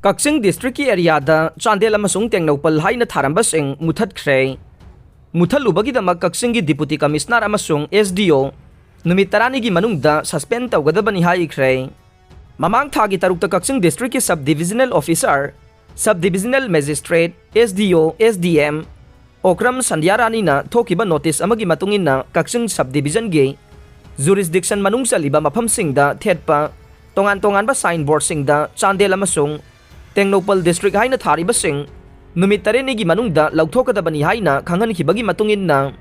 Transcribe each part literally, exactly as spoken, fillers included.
ꯀꯛꯆꯤꯡ ꯗꯤꯁꯇ꯭ꯔꯤꯛꯀꯤ ꯑꯦꯔꯤꯌꯥꯗ ꯆꯥꯟꯗꯦꯜ ꯑꯃꯁꯨꯡ ꯇꯦꯡꯅꯧꯄꯜ ꯍꯥꯏꯅ ꯊꯥꯔꯝꯕꯁꯤꯡ ꯃꯨꯊꯠꯈ꯭ꯔꯦ꯫ ꯃꯨꯊꯠꯂꯨꯕꯒꯤꯗꯃꯛ ꯀꯛꯆꯤꯡꯒꯤ ꯗꯤꯄꯨꯇꯤ ꯀꯃꯤꯁꯅꯔ ꯑꯃꯁꯨꯡ ꯑꯦꯁ ꯗꯤ ꯑꯣ ꯅꯨꯃꯤꯠ ꯇꯔꯥꯅꯤꯒꯤ ꯃꯅꯨꯡꯗ ꯁꯁꯄꯦꯟ ꯇꯧꯒꯗꯕꯅꯤ ꯍꯥꯏꯈ꯭ꯔꯦ꯫ ꯃꯃꯥꯡ ꯊꯥꯒꯤ ꯇꯔꯨꯛꯇ ꯀꯛꯆꯤꯡ ꯗꯤꯁꯇ꯭ꯔꯤꯛꯀꯤ sub divisional officer, sub divisional magistrate, S D O, S D M, Okram ꯁꯟꯙ꯭ꯌꯥ ꯔꯥꯅꯤꯅ ꯊꯣꯛꯈꯤꯕ ꯅꯣꯇꯤꯁ ꯑꯃꯒꯤ ꯃꯇꯨꯡ ꯏꯟꯅ ꯀꯛꯆꯤꯡ ꯁꯕ ꯗꯤꯕꯤꯖꯟꯒꯤ ꯖꯨꯔꯤꯁꯗꯤꯛꯁꯟ ꯃꯅꯨꯡ ꯆꯜꯂꯤꯕ ꯃꯐꯝꯁꯤꯡꯗ ꯊꯦꯠꯄ ꯇꯣꯉꯥꯟ ꯇꯣꯉꯥꯟꯕ ꯁꯥꯏꯟ ꯕꯣꯔꯗꯁꯤꯡꯗ ꯆꯥꯟꯗꯦꯜ ꯑꯃꯁꯨꯡ ꯇꯦꯡꯅꯧꯄꯜ ꯗꯤꯁꯇ꯭ꯔꯤꯛ ꯍꯥꯏꯅ ꯊꯥꯔꯤꯕꯁꯤꯡ ꯅꯨꯃꯤꯠ ꯇꯔꯦꯠꯅꯤꯒꯤ ꯃꯅꯨꯡꯗ ꯂꯧꯊꯣꯛꯀꯗꯕꯅꯤ ꯍꯥꯏꯅ ꯈꯪꯍꯟꯈꯤꯕꯒꯤ ꯃꯇꯨꯡ ꯏꯟꯅ,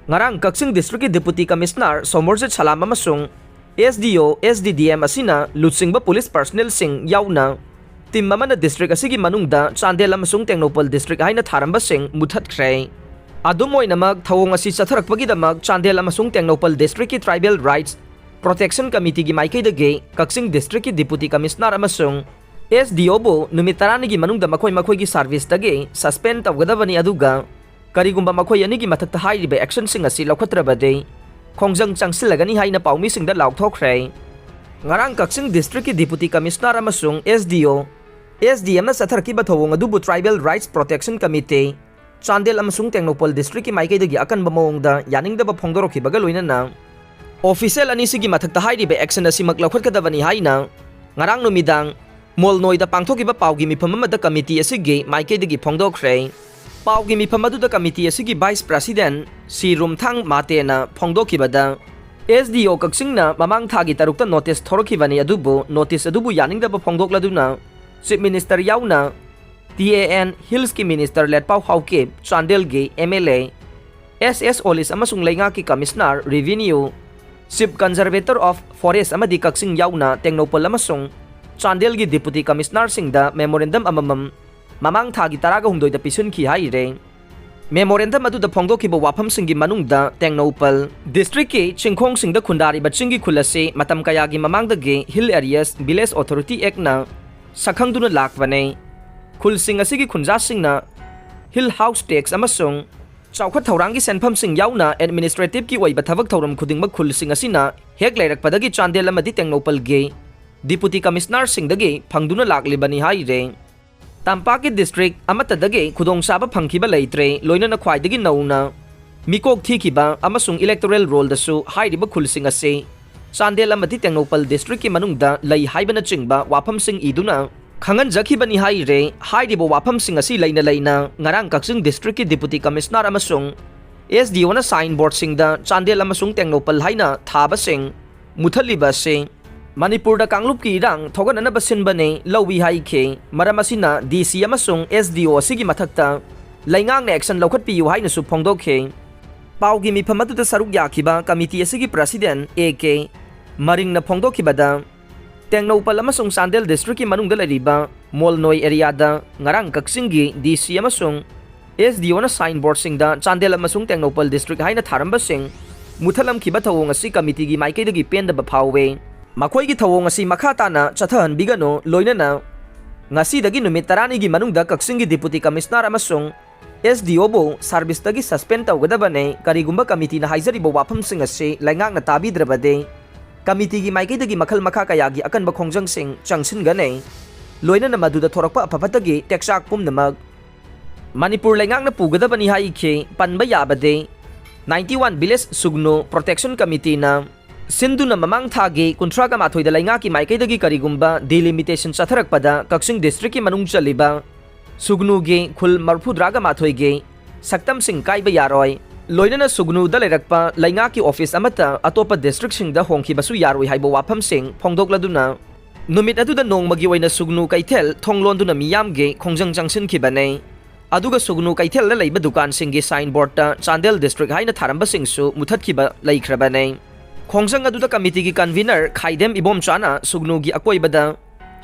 ꯉꯔꯥꯡ ꯀꯛꯆꯤꯡ ꯗꯤꯁꯇ꯭ꯔꯤꯛꯀꯤ ꯗꯤꯄꯨꯇꯤ ꯀꯃꯤꯁꯅꯔ ꯁꯣꯃꯣꯔꯖꯤꯠ ꯁꯂꯥꯝ ꯑꯃꯁꯨꯡ ꯑꯦꯁ ꯗꯤ ꯑꯣ, ꯑꯦꯁ ꯗꯤ ꯗꯤ ꯑꯦꯝ ꯑꯁꯤꯅ ꯂꯨꯆꯤꯡꯕ ꯄꯨꯂꯤꯁ ꯄꯔꯁꯅꯦꯜꯁꯤꯡ ꯌꯥꯎꯅ ꯇꯤꯝ ꯑꯃꯅ ꯗꯤꯁꯇ꯭ꯔꯤꯛ ꯑꯁꯤꯒꯤ ꯃꯅꯨꯡꯗ ꯆꯥꯟꯗꯦꯜ ꯑꯃꯁꯨꯡ ꯇꯦꯡꯅꯧꯄꯜ ꯗꯤꯁꯇ꯭ꯔꯤꯛ ꯍꯥꯏꯅ ꯊꯥꯔꯝꯕꯁꯤꯡ ꯃꯨꯊꯠꯈ꯭ꯔꯦ꯫ ꯑꯗꯨꯝ ꯑꯣꯏꯅꯃꯛ, ꯊꯧꯑꯣꯡ ꯑꯁꯤ ꯆꯠꯊꯔꯛꯄꯒꯤꯗꯃꯛ ꯆꯥꯟꯗꯦꯜ ꯑꯃꯁꯨꯡ ꯇꯦꯡꯅꯧꯄꯜ ꯗꯤꯁꯇ꯭ꯔꯤꯛꯀꯤ ꯇ꯭ꯔꯥꯏꯕꯦꯜ ꯔꯥꯏꯠꯁ ꯄ꯭ꯔꯣꯇꯦꯛꯁꯟ ꯀꯃꯤꯇꯤꯒꯤ ꯃꯥꯏꯀꯩꯗꯒꯤ ꯀꯛꯆꯤꯡ ꯗꯤꯁꯇ꯭ꯔꯤꯛꯀꯤ ꯗꯤꯄꯨꯇꯤ ꯀꯃꯤꯁꯅꯔ ꯑꯃꯁꯨꯡ ꯑꯦꯁ ꯗꯤ ꯑꯣꯕꯨ ꯅꯨꯃꯤꯠ ꯇꯔꯥꯅꯤꯒꯤ ꯃꯅꯨꯡꯗ ꯃꯈꯣꯏ ꯃꯈꯣꯏꯒꯤ ꯁꯥꯔꯚꯤꯁꯇꯒꯤ ꯁꯁꯄꯦꯟ ꯇꯧꯒꯗꯕꯅꯤ, ꯑꯗꯨꯒ ꯀꯔꯤꯒꯨꯝꯕ ꯃꯈꯣꯏ ꯑꯅꯤꯒꯤ ꯃꯊꯛꯇ ꯍꯥꯏꯔꯤꯕ ꯑꯦꯛꯁꯟꯁꯤꯡ ꯑꯁꯤ ꯂꯧꯈꯠꯇ꯭ꯔꯕꯗꯤ ꯈꯣꯡꯖꯪ ꯆꯪꯁꯤꯜꯂꯒꯅꯤ ꯍꯥꯏꯅ ꯄꯥꯎꯃꯤꯁꯤꯡꯗ ꯂꯥꯎꯊꯣꯛꯈ꯭ꯔꯦ꯫ ꯉꯔꯥꯡ ꯀꯛꯆꯤꯡ ꯗꯤꯁꯇ꯭ꯔꯤꯛꯀꯤ ꯗꯤꯄꯨꯇꯤ ꯀꯃꯤꯁꯅꯔ ꯑꯃꯁꯨꯡ ꯑꯦꯁ ꯗꯤ ꯑꯣ, ꯑꯦꯁ ꯗꯤ ꯑꯦꯝꯅ ꯆꯠꯊꯔꯛꯈꯤꯕ ꯊꯧꯑꯣꯡ ꯑꯗꯨꯕꯨ tribal rights protection committee, Chandel ꯑꯃꯁꯨꯡ ꯇꯦꯡꯅꯧꯄꯜ ꯗꯤꯁꯇ꯭ꯔꯤꯛꯀꯤ ꯃꯥꯏꯀꯩꯗꯒꯤ ꯑꯀꯟꯕ ꯃꯑꯣꯡꯗ ꯌꯥꯅꯤꯡꯗꯕ ꯐꯣꯡꯗꯣꯔꯛꯈꯤꯕꯒ ꯂꯣꯏꯅꯅ ꯑꯣꯐꯤꯁꯦꯜ ꯑꯅꯤꯁꯤꯒꯤ ꯃꯊꯛꯇ ꯍꯥꯏꯔꯤꯕ ꯑꯦꯛꯁꯟ ꯑꯁꯤꯃꯛ ꯂꯧꯈꯠꯀꯗꯕꯅꯤ ꯍꯥꯏꯅ ꯉꯔꯥꯡ ꯅꯨꯃꯤꯗꯥꯡ ꯃꯣꯜꯅꯣꯏꯗ ꯄꯥꯡꯊꯣꯛꯈꯤꯕ ꯄꯥꯎꯒꯤ ꯃꯤꯐꯝ ꯑꯃꯗ ꯀꯃꯤꯇꯤ ꯑꯁꯤꯒꯤ ꯃꯥꯏꯀꯩꯗꯒꯤ ꯐꯣꯡꯗꯣꯛꯈ꯭ꯔꯦ꯫ ꯄꯥꯎꯒꯤ ꯃꯤꯐꯝ ꯑꯗꯨꯗ ꯀꯃꯤꯇꯤ ꯑꯁꯤꯒꯤ ꯚꯥꯏꯁ ꯄ꯭ꯔꯁꯤꯗꯦꯟꯠ ꯁꯤ ꯔꯨꯝꯊꯥꯡ ꯃꯥꯇꯦꯅ ꯐꯣꯡꯗꯣꯛꯈꯤꯕꯗ, ꯑꯦꯁ ꯗꯤ ꯑꯣ ꯀꯛꯆꯤꯡꯅ ꯃꯃꯥꯡ ꯊꯥꯒꯤ ꯇꯔꯨꯛꯇ ꯅꯣꯇꯤꯁ ꯊꯣꯔꯛꯈꯤꯕꯅꯤ, ꯑꯗꯨꯕꯨ ꯅꯣꯇꯤꯁ ꯑꯗꯨꯕꯨ ꯌꯥꯅꯤꯡꯗꯕ ꯐꯣꯡꯗꯣꯛꯂꯗꯨꯅ chief minister T A N ꯑꯦꯟ ꯍꯤꯜꯁꯀꯤ ꯃꯤꯅꯤꯁꯇꯔ ꯂꯦꯠꯄꯥꯎ ꯍꯥꯎꯀꯤꯞ, ꯆꯥꯟꯗꯦꯜꯒꯤ M L A, S S Olish ꯑꯃꯁꯨꯡ ꯂꯩꯉꯥꯛꯀꯤ commissioner revenue, chief conservator of forest ꯑꯃꯗꯤ ꯀꯛꯆꯤꯡ ꯌꯥꯎꯅ ꯇꯦꯡꯅꯧꯄꯜ ꯑꯃꯁꯨꯡ ꯆꯥꯟꯗꯦꯜꯒꯤ ꯗꯤꯄꯨꯇꯤ ꯀꯃꯤꯁꯅꯔꯁꯤꯡꯗ ꯃꯦꯃꯣꯔꯦꯟꯗꯝ ꯑꯃꯃꯝ ꯃꯃꯥꯡ ꯊꯥꯒꯤ ꯇꯔꯥꯍꯨꯝꯗꯣꯏꯗ ꯄꯤꯁꯤꯟꯈꯤ ꯍꯥꯏꯔꯦ꯫ ꯃꯦꯃꯣꯔꯦꯟꯗꯝ ꯑꯗꯨꯗ ꯐꯣꯡꯗꯣꯛꯈꯤꯕ ꯋꯥꯐꯝꯁꯤꯡꯒꯤ ꯃꯅꯨꯡꯗ ꯇꯦꯡꯅꯧꯄꯜ ꯗꯤꯁꯇ꯭ꯔꯤꯛꯀꯤ ꯆꯤꯡꯈꯣꯡꯁꯤꯡꯗ ꯈꯨꯟꯗꯥꯔꯤꯕ ꯆꯤꯡꯒꯤ ꯈꯨꯜ ꯑꯁꯤ ꯃꯇꯝ ꯀꯌꯥꯒꯤ ꯃꯃꯥꯡꯗꯒꯤ ꯍꯤꯜ ꯑꯦꯔꯤꯌꯥꯁ ꯚꯤꯂꯦꯖ ꯑꯣꯊꯣꯔꯤꯇꯤ ꯑꯦꯛꯅ ꯁꯛꯈꯪꯗꯨꯅ ꯂꯥꯛꯄꯅꯤ꯫ ꯈꯨꯜꯁꯤꯡ ꯑꯁꯤꯒꯤ ꯈꯨꯟꯖꯥꯁꯤꯡꯅ ꯍꯤꯜ ꯍꯥꯎꯁ ꯇꯦꯛꯁ ꯑꯃꯁꯨꯡ ꯆꯥꯎꯈꯠ ꯊꯧꯔꯥꯡꯒꯤ ꯁꯦꯟꯐꯝꯁꯤꯡ ꯌꯥꯎꯅ ꯑꯦꯗꯃꯤꯅꯤꯁꯇ꯭ꯔꯦꯇꯤꯚꯀꯤ ꯑꯣꯏꯕ ꯊꯕꯛ ꯊꯧꯔꯝ ꯈꯨꯗꯤꯡꯃꯛ ꯈꯨꯜꯁꯤꯡ ꯑꯁꯤꯅ ꯍꯦꯛ ꯂꯩꯔꯛꯄꯗꯒꯤ ꯆꯥꯟꯗꯦꯜ ꯑꯃꯗꯤ ꯇꯦꯡꯅꯧꯄꯜꯒꯤ Deputy Commissionerꯁꯤꯡꯗꯒꯤ ꯐꯪꯗꯨꯅ ꯂꯥꯛꯂꯤꯕꯅꯤ ꯍꯥꯏꯔꯦ꯫ ꯇꯝꯄꯥꯛꯀꯤ district ꯑꯃꯠꯇꯗꯒꯤ ꯈꯨꯗꯣꯡꯆꯥꯕ ꯐꯪꯈꯤꯕ ꯂꯩꯇ꯭ꯔꯦ, ꯂꯣꯏꯅꯅ ꯈ꯭ꯋꯥꯏꯗꯒꯤ ꯅꯧꯅ ꯃꯤꯀꯣꯛ ꯊꯤꯈꯤꯕ ꯑꯃꯁꯨꯡ electoral rollꯗꯁꯨ ꯍꯥꯏꯔꯤꯕ ꯈꯨꯜꯁꯤꯡ ꯑꯁꯤ ꯆꯥꯟꯗꯦꯜ ꯑꯃꯗꯤ ꯇꯦꯡꯅꯧꯄꯜ districtꯀꯤ ꯃꯅꯨꯡꯗ ꯂꯩ ꯍꯥꯏꯕꯅꯆꯤꯡꯕ ꯋꯥꯐꯝꯁꯤꯡ ꯏꯗꯨꯅ ꯈꯪꯍꯟꯖꯈꯤꯕꯅꯤ ꯍꯥꯏꯔꯦ꯫ ꯍꯥꯏꯔꯤꯕ ꯋꯥꯐꯝꯁꯤꯡ ꯑꯁꯤ ꯂꯩꯅ ꯂꯩꯅ ꯉꯔꯥꯡ ꯀꯛꯆꯤꯡ districtꯀꯤ Deputy Commissioner ꯑꯃꯁꯨꯡ SDOꯅ signboardꯁꯤꯡꯗ ꯆꯥꯟꯗꯦꯜ ꯑꯃꯁꯨꯡ ꯇꯦꯡꯅꯧꯄꯜ ꯍꯥꯏꯅ ꯊꯥꯕꯁꯤꯡ ꯃꯨꯊꯠꯂꯤꯕ ꯑꯁꯤ ꯃꯅꯤꯄꯨꯔꯗ ꯀꯥꯡꯂꯨꯞꯀꯤ ꯏꯔꯥꯡ ꯊꯣꯛꯍꯟꯅꯅꯕ ꯁꯤꯟꯕꯅꯤ ꯂꯧꯏ ꯍꯥꯏꯈꯤ꯫ ꯃꯔꯝ ꯑꯁꯤꯅ DC ꯑꯃꯁꯨꯡ SDO ꯑꯁꯤꯒꯤ ꯃꯊꯛꯇ ꯂꯩꯉꯥꯛꯅ action ꯂꯧꯈꯠꯄꯤꯌꯨ ꯍꯥꯏꯅꯁꯨ ꯐꯣꯡꯗꯣꯛꯈꯤ꯫ ꯄꯥꯎꯒꯤ ꯃꯤꯐꯝ ꯑꯗꯨꯗ ꯁꯔꯨꯛ ꯌꯥꯈꯤꯕ committee ꯑꯁꯤꯒꯤ president A K ꯃꯔꯤꯡꯅ ꯐꯣꯡꯗꯣꯛꯈꯤꯕꯗ, ꯇꯦꯡꯅꯧꯄꯜ ꯑꯃꯁꯨꯡ ꯆꯥꯟꯗꯦꯜ districtꯀꯤ ꯃꯅꯨꯡꯗ ꯂꯩꯔꯤꯕ ꯃꯣꯜꯅꯣꯏ areaꯗ ꯉꯔꯥꯡ ꯀꯛꯆꯤꯡꯒꯤ DC ꯑꯃꯁꯨꯡ SDOꯅ signboardꯁꯤꯡꯗ ꯆꯥꯟꯗꯦꯜ ꯑꯃꯁꯨꯡ ꯇꯦꯡꯅꯧꯄꯜ district ꯍꯥꯏꯅ ꯊꯥꯔꯝꯕꯁꯤꯡ ꯃꯨꯊꯠꯂꯝꯈꯤꯕ ꯊꯧꯑꯣꯡ ꯑꯁꯤ committeeꯒꯤ ꯃꯥꯏꯀꯩꯗꯒꯤ ꯄꯦꯟꯗꯕ ꯐꯥꯎꯋꯦ꯫ ꯃꯈꯣꯏꯒꯤ ꯊꯧꯑꯣꯡ ꯑꯁꯤ ꯃꯈꯥ ꯇꯥꯅ ꯆꯠꯊꯍꯟꯕꯤꯒꯅꯨ, ꯂꯣꯏꯅꯅ ꯉꯁꯤꯗꯒꯤ ꯅꯨꯃꯤꯠ ꯇꯔꯥꯅꯤꯒꯤ ꯃꯅꯨꯡꯗ ꯀꯛꯆꯤꯡꯒꯤ Deputy Commissioner ꯑꯃꯁꯨꯡ SDOꯕꯨ serviceꯇꯒꯤ suspend ꯇꯧꯒꯗꯕꯅꯦ꯫ ꯀꯔꯤꯒꯨꯝꯕ committeeꯅ ꯍꯥꯏꯖꯔꯤꯕ ꯋꯥꯐꯝꯁꯤꯡ ꯑꯁꯤ ꯂꯩꯉꯥꯛꯅ ꯇꯥꯕꯤꯗ꯭ꯔꯕꯗꯤ committeeꯒꯤ ꯃꯥꯏꯀꯩꯗꯒꯤ ꯃꯈꯜ ꯃꯈꯥ ꯀꯌꯥꯒꯤ ꯑꯀꯟꯕ ꯈꯣꯡꯖꯪꯁꯤꯡ ꯆꯪꯁꯤꯟꯒꯅꯤ꯫ ꯂꯣꯏꯅꯅ ꯃꯗꯨꯗ ꯊꯣꯔꯛꯄ ꯑꯐ ꯐꯠꯇꯒꯤ ꯇꯦꯛꯆꯥꯛ ꯄꯨꯝꯅꯃꯛ ꯃꯅꯤꯄꯨꯔ ꯂꯩꯉꯥꯛꯅ ꯄꯨꯒꯗꯕꯅꯤ ꯍꯥꯏꯈꯤ꯫ ꯄꯟꯕ ꯌꯥꯕꯗꯤ ninety one village ꯁꯨꯒꯅꯨ protection committeeꯅ ꯁꯤꯟꯗꯨꯅ ꯃꯃꯥꯡ ꯊꯥꯒꯤ ꯀꯨꯟꯊ꯭ꯔꯥꯒ ꯃꯥꯊꯣꯏꯗ ꯂꯩꯉꯥꯛꯀꯤ ꯃꯥꯏꯀꯩꯗꯒꯤ ꯀꯔꯤꯒꯨꯝꯕ delimitation ꯆꯠꯊꯔꯛꯄꯗ ꯀꯛꯆꯤꯡ districtꯀꯤ ꯃꯅꯨꯡ ꯆꯜꯂꯤꯕ ꯁꯨꯒꯅꯨꯒꯤ ꯈꯨꯜ ꯃꯔꯤꯐꯨꯇꯔꯥꯒ ꯃꯥꯊꯣꯏꯒꯤ ꯁꯛꯇꯝꯁꯤꯡ ꯀꯥꯏꯕ ꯌꯥꯔꯣꯏ꯫ ꯂꯣꯏꯅꯅ ꯁꯨꯒꯅꯨꯗ ꯂꯩꯔꯛꯄ ꯂꯩꯉꯥꯛꯀꯤ office ꯑꯃꯠꯇ ꯑꯇꯣꯞꯄ districtꯁꯤꯡꯗ ꯍꯣꯡꯈꯤꯕꯁꯨ ꯌꯥꯔꯣꯏ ꯍꯥꯏꯕ ꯋꯥꯐꯝꯁꯤꯡ ꯐꯣꯡꯗꯣꯛꯂꯗꯨꯅ ꯅꯨꯃꯤꯠ ꯑꯗꯨꯗ ꯅꯣꯡꯃꯒꯤ ꯑꯣꯏꯅ ꯁꯨꯒꯅꯨ ꯀꯩꯊꯦꯜ ꯊꯣꯡ ꯂꯣꯟꯗꯨꯅ ꯃꯤꯌꯥꯝꯒꯤ ꯈꯣꯡꯖꯪ ꯆꯪꯁꯤꯟꯈꯤꯕꯅꯤ꯫ ꯑꯗꯨꯒ ꯁꯨꯒꯅꯨ ꯀꯩꯊꯦꯜꯗ ꯂꯩꯕ ꯗꯨꯀꯥꯟꯁꯤꯡꯒꯤ signboardꯇ ꯆꯥꯟꯗꯦꯜ district ꯍꯥꯏꯅ ꯊꯥꯔꯝꯕꯁꯤꯡꯁꯨ ꯃꯨꯊꯠꯈꯤꯕ ꯂꯩꯈ꯭ꯔꯕꯅꯤ꯫ ꯈꯣꯡꯖꯪ ꯑꯗꯨꯗ committeeꯒꯤ convener ꯈꯥꯏꯗꯦꯝ ꯏꯕꯣꯝꯆꯥꯅ ꯁꯨꯒꯅꯨꯒꯤ ꯑꯀꯣꯏꯕꯗ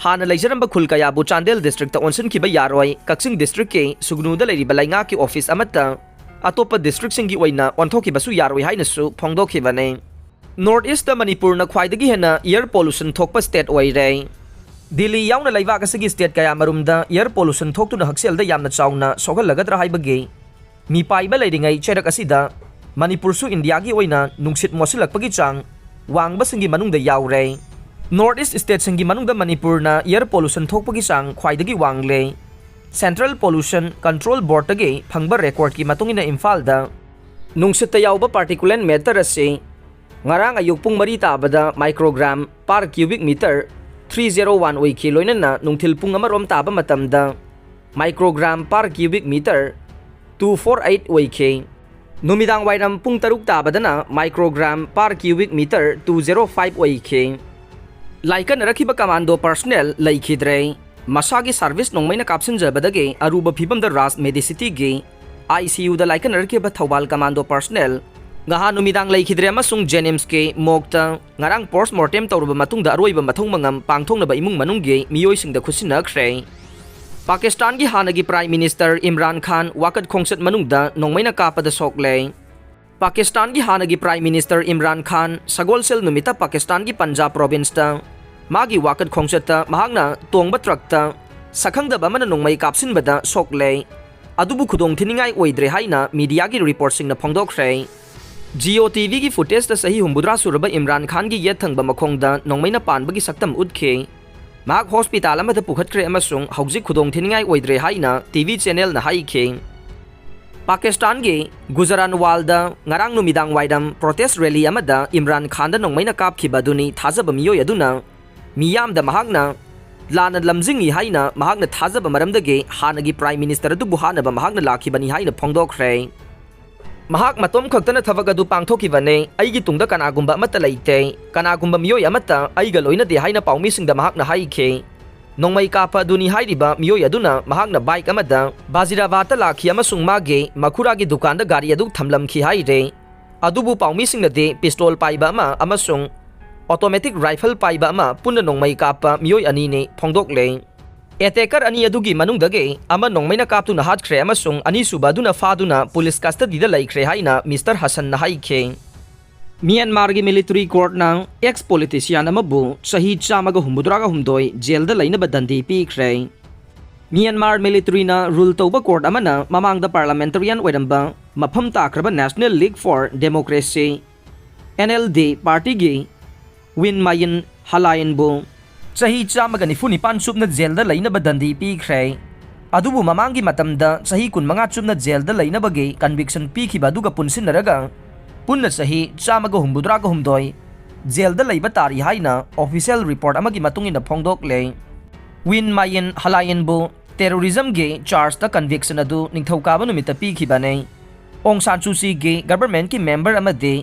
ꯍꯥꯟꯅ ꯂꯩꯖꯔꯝꯕ ꯈꯨꯜ ꯀꯌꯥꯕꯨ ꯆꯥꯟꯗꯦꯜ districtꯇ ꯑꯣꯟꯁꯤꯟꯈꯤꯕ ꯌꯥꯔꯣꯏ, ꯀꯛꯆꯤꯡ districtꯀꯤ ꯁꯨꯒꯅꯨꯗ ꯂꯩꯔꯤꯕ ꯂꯩꯉꯥꯛꯀꯤ office ꯑꯃꯠꯇ ꯑꯇꯣꯞꯄ districtꯁꯤꯡꯒꯤ ꯑꯣꯏꯅ ꯑꯣꯟꯊꯣꯛꯈꯤꯕꯁꯨ ꯌꯥꯔꯣꯏ ꯍꯥꯏꯅꯁꯨ ꯐꯣꯡꯗꯣꯛꯈꯤꯕꯅꯤ꯫ North Eastꯇ ꯃꯅꯤꯄꯨꯔꯅ ꯈ꯭ꯋꯥꯏꯗꯒꯤ ꯍꯦꯟꯅ air pollution ꯊꯣꯛꯄ state ꯑꯣꯏꯔꯦ꯫ ꯗꯤꯜꯂꯤ ꯌꯥꯎꯅ ꯂꯩꯕꯥꯛ ꯑꯁꯤꯒꯤ state ꯀꯌꯥꯃꯔꯨꯝꯗ air pollution ꯊꯣꯛꯇꯨꯅ ꯍꯛꯁꯦꯜꯗ ꯌꯥꯝꯅ ꯆꯥꯎꯅ ꯁꯣꯛꯍꯜꯂꯒꯗ꯭ꯔꯥ ꯍꯥꯏꯕꯒꯤ ꯃꯤꯄꯥꯏꯕ ꯂꯩꯔꯤꯉꯩ ꯆꯩꯔꯛ ꯑꯁꯤꯗ ꯃꯅꯤꯄꯨꯔꯁꯨ ꯏꯟꯗꯤꯌꯥꯒꯤ ꯑꯣꯏꯅ ꯅꯨꯡꯁꯤꯠ ꯃꯣꯠꯁꯤꯜꯂꯛꯄꯒꯤ ꯆꯥꯡ ꯋꯥꯡꯕꯁꯤꯡꯒꯤ ꯃꯅꯨꯡꯗ ꯌꯥꯎꯔꯦ꯫ North East stateꯁꯤꯡꯒꯤ ꯃꯅꯨꯡꯗ ꯃꯅꯤꯄꯨꯔꯅ air pollution ꯊꯣꯛꯄꯒꯤ ꯆꯥꯡ ꯈ꯭ꯋꯥꯏꯗꯒꯤ ꯋꯥꯡꯂꯦ꯫ Central Pollution Control Boardꯇꯒꯤ ꯐꯪꯕ recordꯀꯤ ꯃꯇꯨꯡ ꯏꯟꯅ ꯏꯝꯐꯥꯜꯗ ꯅꯨꯡꯁꯤꯠꯇ ꯌꯥꯎꯕ particulate matter ꯑꯁꯤ ꯉꯔꯥꯡ ꯑꯌꯨꯛ ꯄꯨꯡ ꯃꯔꯤ ꯇꯥꯕꯗ microgram per cubic meter three zero one ꯑꯣꯏꯈꯤ, ꯂꯣꯏꯅꯅ ꯅꯨꯡꯊꯤꯜ ꯄꯨꯡ ꯑꯃꯔꯣꯝ ꯇꯥꯕ ꯃꯇꯝꯗ microgram per cubic meter two four eight ꯑꯣꯏꯈꯤ꯫ ꯅꯨꯃꯤꯗꯥꯡ ꯋꯥꯏꯔꯝ ꯄꯨꯡ ꯇꯔꯨꯛ ꯇꯥꯕꯗꯅ microgram per cubic meter two zero five ꯑꯣꯏꯈꯤ꯫ ꯂꯥꯏꯀꯠꯅꯔꯛꯈꯤꯕ commando personnel ꯂꯩꯈꯤꯗ꯭ꯔꯦ꯫ ꯃꯁꯥꯒꯤ service ꯅꯣꯡꯃꯩꯅ ꯀꯥꯞꯁꯤꯟꯖꯕꯗꯒꯤ ꯑꯔꯨꯕ ꯐꯤꯕꯝꯗ ꯔꯥꯖ ꯃꯦꯗꯤꯁꯤꯇꯤꯒꯤ ICUꯗ ꯂꯥꯏꯀꯠꯅꯔꯛꯈꯤꯕ ꯊꯧꯕꯥꯜ commando personnel ꯉꯍꯥꯟ ꯅꯨꯃꯤꯗꯥꯡ ꯂꯩꯈꯤꯗ꯭ꯔꯦ ꯑꯃꯁꯨꯡ JNIMSꯀꯤ morgueꯇ ꯉꯔꯥꯡ post mortem ꯇꯧꯔꯕ ꯃꯇꯨꯡꯗ ꯑꯔꯣꯏꯕ ꯃꯊꯧ ꯃꯉꯝ ꯄꯥꯡꯊꯣꯛꯅꯕ ꯏꯃꯨꯡ ꯃꯅꯨꯡꯒꯤ ꯃꯤꯑꯣꯏꯁꯤꯡꯗ ꯈꯨꯠꯁꯤꯟꯅꯈ꯭ꯔꯦ꯫ ꯄꯥꯀꯤꯁꯇꯥꯟꯒꯤ ꯍꯥꯟꯅꯒꯤ Prime Minister ꯏꯝꯔꯥꯟ ꯈꯥꯟ ꯋꯥꯀꯠ ꯈꯣꯡꯆꯠ ꯃꯅꯨꯡꯗ ꯅꯣꯡꯃꯩꯅ ꯀꯥꯞꯄꯗ ꯁꯣꯛꯂꯦ꯫ ꯄꯥꯀꯤꯁꯇꯥꯟꯒꯤ ꯍꯥꯟꯅꯒꯤ Prime Minister ꯏꯝꯔꯥꯟ ꯈꯥꯟ ꯁꯒꯣꯜꯁꯦꯜ ꯅꯨꯃꯤꯠꯇ ꯄꯥꯀꯤꯁꯇꯥꯟꯒꯤ ꯄꯟꯖꯥꯕ provinceꯇ ꯃꯥꯒꯤ ꯋꯥꯀꯠ ꯈꯣꯡꯆꯠꯇ ꯃꯍꯥꯛꯅ ꯇꯣꯡꯕ truckꯇ ꯁꯛꯈꯪꯗꯕ ꯑꯃꯅ ꯅꯣꯡꯃꯩ ꯀꯥꯞꯁꯤꯟꯕꯗ ꯁꯣꯛꯂꯦ꯫ ꯑꯗꯨꯕꯨ ꯈꯨꯗꯣꯡ ꯊꯤꯅꯤꯡꯉꯥꯏ ꯑꯣꯏꯗ꯭ꯔꯦ ꯍꯥꯏꯅ mediaꯒꯤ reportꯁꯤꯡꯅ ꯐꯣꯡꯗꯣꯛꯈ꯭ꯔꯦ꯫ Jio TVꯒꯤ footageꯇ ꯆꯍꯤ ꯍꯨꯝꯐꯨꯇꯔꯥ ꯁꯨꯔꯕ ꯏꯝꯔꯥꯟ ꯈꯥꯟꯒꯤ ꯌꯦꯠ ꯊꯪꯕ ꯃꯈꯣꯡꯗ ꯅꯣꯡꯃꯩꯅ ꯄꯥꯟꯕꯒꯤ ꯁꯛꯇꯝ ꯎꯠꯈꯤ꯫ ꯃꯍꯥꯛ hospital ꯑꯃꯗ ꯄꯨꯈꯠꯈ꯭ꯔꯦ ꯑꯃꯁꯨꯡ ꯍꯧꯖꯤꯛ ꯈꯨꯗꯣꯡ ꯊꯤꯅꯤꯡꯉꯥꯏ ꯑꯣꯏꯗ꯭ꯔꯦ ꯍꯥꯏꯅ TV channelꯅ ꯍꯥꯏꯈꯤ꯫ ꯄꯥꯀꯤꯁꯇꯥꯟꯒꯤ ꯒꯨꯖꯔꯥꯟꯋꯥꯜꯗ ꯉꯔꯥꯡ ꯅꯨꯃꯤꯗꯥꯡ ꯋꯥꯏꯔꯝ protest rally ꯑꯃꯗ ꯏꯝꯔꯥꯟ ꯈꯥꯟꯗ ꯅꯣꯡꯃꯩꯅ ꯀꯥꯞꯈꯤꯕ ꯑꯗꯨꯅꯤ ꯊꯥꯖꯕ ꯃꯤꯑꯣꯏ ꯑꯗꯨꯅ ꯃꯤꯌꯥꯝꯗ ꯃꯍꯥꯛꯅ ꯂꯥꯟꯅ ꯂꯝꯖꯤꯡꯏ ꯍꯥꯏꯅ ꯃꯍꯥꯛꯅ ꯊꯥꯖꯕ ꯃꯔꯝꯗꯒꯤ ꯍꯥꯟꯅꯒꯤ Prime Minister ꯑꯗꯨꯕꯨ ꯍꯥꯠꯅꯕ ꯃꯍꯥꯛꯅ ꯂꯥꯛꯈꯤꯕꯅꯤ ꯍꯥꯏꯅ ꯐꯣꯡꯗꯣꯛꯈ꯭ꯔꯦ꯫ ꯃꯍꯥꯛ ꯃꯇꯣꯝ ꯈꯛꯇꯅ ꯊꯕꯛ ꯑꯗꯨ ꯄꯥꯡꯊꯣꯛꯈꯤꯕꯅꯦ, ꯑꯩꯒꯤ ꯇꯨꯡꯗ ꯀꯅꯥꯒꯨꯝꯕ ꯑꯃꯠꯇ ꯂꯩꯇꯦ, ꯀꯅꯥꯒꯨꯝꯕ ꯃꯤꯑꯣꯏ ꯑꯃꯠꯇ ꯑꯩꯒ ꯂꯣꯏꯅꯗꯦ ꯍꯥꯏꯅ ꯄꯥꯎꯃꯤꯁꯤꯡꯗ ꯃꯍꯥꯛꯅ ꯍꯥꯏꯈꯤ꯫ ꯅꯣꯡꯃꯩ ꯀꯥꯞꯄ ꯑꯗꯨꯅꯤ ꯍꯥꯏꯔꯤꯕ ꯃꯤꯑꯣꯏ ꯑꯗꯨꯅ ꯃꯍꯥꯛꯅ bike ꯑꯃꯗ ꯕꯥꯖꯤꯔꯥꯕꯥꯗꯇ ꯂꯥꯛꯈꯤ ꯑꯃꯁꯨꯡ ꯃꯥꯒꯤ ꯃꯈꯨꯔꯥꯒꯤ ꯗꯨꯀꯥꯟꯗ ꯒꯥꯔꯤ ꯑꯗꯨ ꯊꯝꯂꯝꯈꯤ ꯍꯥꯏꯔꯦ꯫ ꯑꯗꯨꯕꯨ ꯄꯥꯎꯃꯤꯁꯤꯡꯅꯗꯤ pistol ꯄꯥꯏꯕ ꯑꯃ ꯑꯃꯁꯨꯡ automatic rifle ꯄꯥꯏꯕ ꯑꯃ ꯄꯨꯟꯅ ꯅꯣꯡꯃꯩ ꯀꯥꯞꯄ ꯃꯤꯑꯣꯏ ꯑꯅꯤꯅꯤ ꯐꯣꯡꯗꯣꯛꯂꯦ꯫ Attacker ꯑꯅꯤ ꯑꯗꯨꯒꯤ ꯃꯅꯨꯡꯗꯒꯤ ꯑꯃ ꯅꯣꯡꯃꯩꯅ ꯀꯥꯞꯇꯨꯅ ꯍꯥꯠꯈ꯭ꯔꯦ ꯑꯃꯁꯨꯡ ꯑꯅꯤꯁꯨꯕ ꯑꯗꯨꯅ ꯐꯥꯗꯨꯅ police custodyꯗ ꯂꯩꯈ꯭ꯔꯦ ꯍꯥꯏꯅ Mister ꯍꯁꯟꯅ ꯍꯥꯏꯈꯤ꯫ ꯃ꯭ꯌꯥꯟꯃꯥꯔꯒꯤ military courtꯅ ex politician ꯑꯃꯕꯨ ꯆꯍꯤ ꯆꯥꯝꯃꯒ ꯍꯨꯝꯐꯨꯇꯔꯥꯒ ꯍꯨꯝꯗꯣꯏ jailꯗ ꯂꯩꯅꯕ ꯗꯟꯗꯤ ꯄꯤꯈ꯭ꯔꯦ꯫ ꯃ꯭ꯌꯥꯟꯃꯥꯔ militaryꯅ rule ꯇꯧꯕ court ꯑꯃꯅ ꯃꯃꯥꯡꯗ parliamentarian ꯑꯣꯏꯔꯝꯕ ꯃꯐꯝ ꯇꯥꯈ꯭ꯔꯕ National League for Democracy, NLD partyꯒꯤ Win Myint ꯍꯂꯥꯏꯟꯕꯨ ꯆꯍꯤ ꯆꯥꯝꯃꯒ ꯅꯤꯐꯨ ꯅꯤꯄꯥꯟ ꯆꯨꯞꯅ ꯖꯦꯜꯗ ꯂꯩꯅꯕ ꯗꯟꯗꯤ ꯄꯤꯈ꯭ꯔꯦ꯫ ꯑꯗꯨꯕꯨ ꯃꯃꯥꯡꯒꯤ ꯃꯇꯝꯗ ꯆꯍꯤ ꯀꯨꯟꯃꯉꯥ ꯆꯨꯞꯅ ꯖꯦꯜꯗ ꯂꯩꯅꯕꯒꯤ ꯀꯟꯚꯤꯛꯁꯟ ꯄꯤꯈꯤꯕ ꯑꯗꯨꯒ ꯄꯨꯟꯁꯤꯟꯅꯔꯒ ꯄꯨꯟꯅ ꯆꯍꯤ ꯆꯥꯝꯃꯒ ꯍꯨꯝꯐꯨꯇꯔꯥꯒ ꯍꯨꯝꯗꯣꯏ ꯖꯦꯜꯗ ꯂꯩꯕ ꯇꯥꯔꯤ ꯍꯥꯏꯅ ꯑꯣꯐꯤꯁꯤꯌꯦꯜ ꯔꯤꯄꯣꯔꯠ ꯑꯃꯒꯤ ꯃꯇꯨꯡ ꯏꯟꯅ ꯐꯣꯡꯗꯣꯛꯂꯦ꯫ ꯋꯤꯟ ꯃꯥꯌꯤꯟ ꯍꯂꯥꯏꯟꯕꯨ ꯇꯦꯔꯣꯔꯤꯖꯝꯒꯤ ꯆꯥꯔꯖꯇ ꯀꯟꯚꯤꯛꯁꯟ ꯑꯗꯨ ꯅꯤꯡꯊꯧꯀꯥꯕ ꯅꯨꯃꯤꯠꯇ ꯄꯤꯈꯤꯕꯅꯤ꯫ ꯑꯣꯡ ꯁꯥꯟ ꯁꯨ ꯆꯤꯒꯤ ꯒꯕꯔꯃꯦꯟꯠꯀꯤ ꯃꯦꯝꯕꯔ ꯑꯃꯗꯤ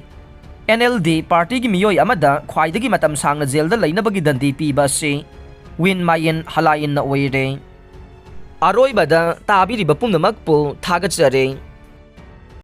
ꯑꯦꯟ ꯑꯦꯜ ꯗꯤ ꯄꯥꯔꯇꯤꯒꯤ ꯃꯤꯑꯣꯏ ꯑꯃꯗ ꯈ꯭ꯋꯥꯏꯗꯒꯤ ꯃꯇꯝ ꯁꯥꯡꯅ ꯖꯦꯜꯗ ꯂꯩꯅꯕꯒꯤ ꯗꯟꯗꯤ ꯄꯤꯕ ꯑꯁꯤ ꯋꯤꯟ ꯃꯥꯌꯤꯟ ꯍꯂꯥꯏꯟꯅ ꯑꯣꯏꯔꯦ꯫ ꯑꯔꯣꯏꯕꯗ ꯇꯥꯕꯤꯔꯤꯕ ꯄꯨꯝꯅꯃꯛꯄꯨ ꯊꯥꯒꯠꯆꯔꯤ꯫